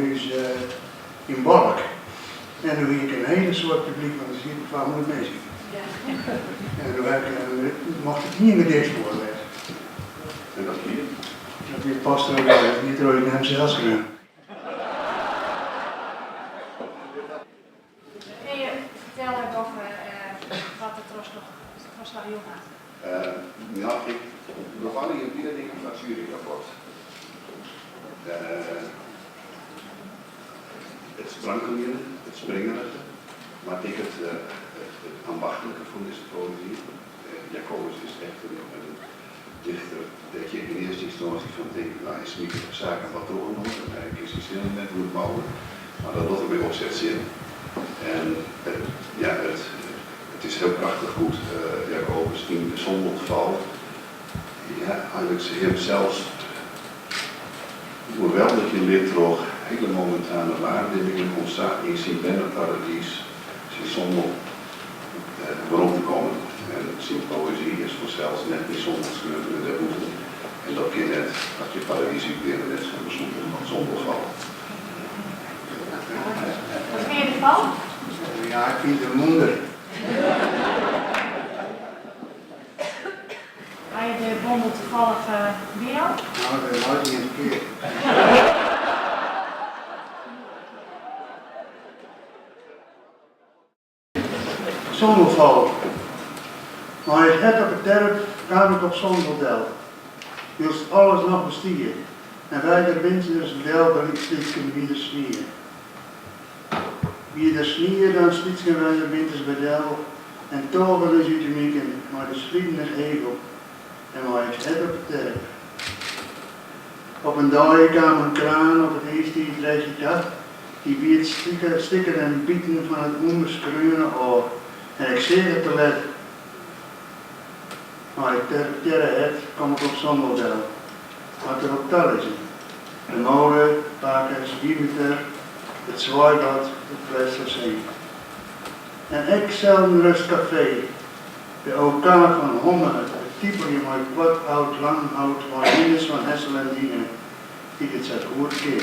Gemeentehûs yn Balk. En doe hie ik in hiele soad publyk, want der sieten 200 minsken. En doe mocht ik ien gedicht foarlêze. En dat wie? Dat wie Pastor, dat wie troch him sels skreaun. Kinne je fertelle Goffe wat de trochslach jûn hat? No, ik doch allegear in pear dingen foar it sjueryrapport. It sprankeljen, it springerige, mar ek it ambachtlike fan dizze poëzy. Jacobus is echt in dichter dêr't je yn earste ynstânsje fan tinke, no hy smyt de saken wat trochinoar en hy kin syn sinnen net goed bouwe, mar dat docht er mei opset sin. En ja, it is hiel prachtich hoe't Jacobus yn De Sondelval, ja, eigentlik himsels oerweldigje lit troch hiele momintane waarnimmingen om sa yn syn berneparadys, syn sondel, werom te kommen. En syn poëzy is fansels net yn sondel skreaun, mar dêrbûten. En dat kin net as je paradys út binne, net sûnder sondelfal. Wat fine je derfan? Ja, ik fyn it in wûnder. Ha je de bondel tafallich by jo? No, dêr leit ien ferkeard. Sondelfal. Mei it hert op 'e terp kaam ik op Sondel del, wylst alles noch bestie en wy der winters del slytsken wie der snie. Wie der snie dan slytsken wy der winters by del en tôgen ús út de miken mei de sliden it heech op en mei it hert op 'e terp. Op in dei kaam in kraan op it iistiidrêchje ta, dy biet stikken en biten fan it ûnbeskreaune ôf en ik seach it te let. Mei it terptearre hert kom ik op Sondel del, moat der op talizzen. De mole, pake Swiemeter, it Swaaibad, it Pleistoseen. En ek Zeldenrust Café, de OK fan Homme, it tipeljen mei koart hout, lang hout, mei Rinus van Hessel en Dine, dy't it sa goed kin.